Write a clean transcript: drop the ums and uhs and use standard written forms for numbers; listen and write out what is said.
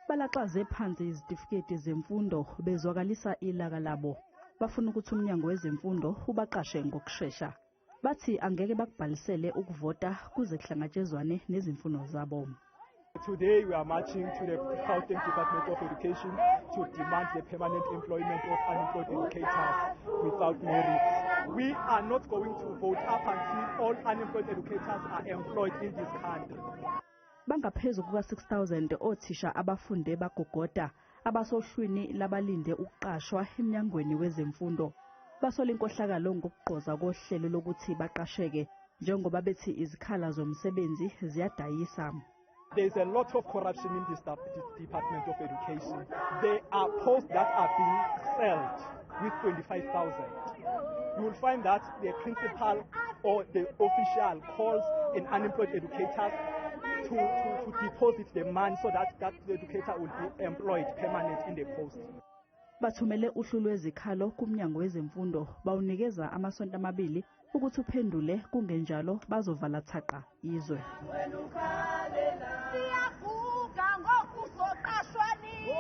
Balaxaze phansi izitifiketi zemfundo bezwakalisa ilaka labo. Bafuna ukuthi umnyango wezemfundo ubaqashe ngokushesha. Bathi angeke bakubhalisele ukuvota kuze kuhlangatshezwane nezimfuno zabo. Today we are marching to the Gauteng Department of Education to demand the permanent employment of unemployed educators without merit. We are not going to vote up until all unemployed educators are employed in this country. Bangaphezu kuka-6,000 othisha abafunde bagogoda abasohlwini labalinde ukuqashwa emnyangweni wezemfundo. Basola inkohlakalo ngokugqoza kohlelo lokuthi baqasheke njengoba bethi izikhala zomsebenzi ziyadayisa. There is a lot of corruption in this Department of Education. There are posts that are being sold with 25,000. You will find that the principal or the official calls an unemployed educator to deposit the money so that the educator will be employed permanent in the post. Bathumele uhlu lwezikhalo kumnyango wezemfundo, bawunikeza amasonto 2 ukuthi uphendule, kungenjalo bazovala thaqa izwe. Siyaguga ngoku soqashwa nini?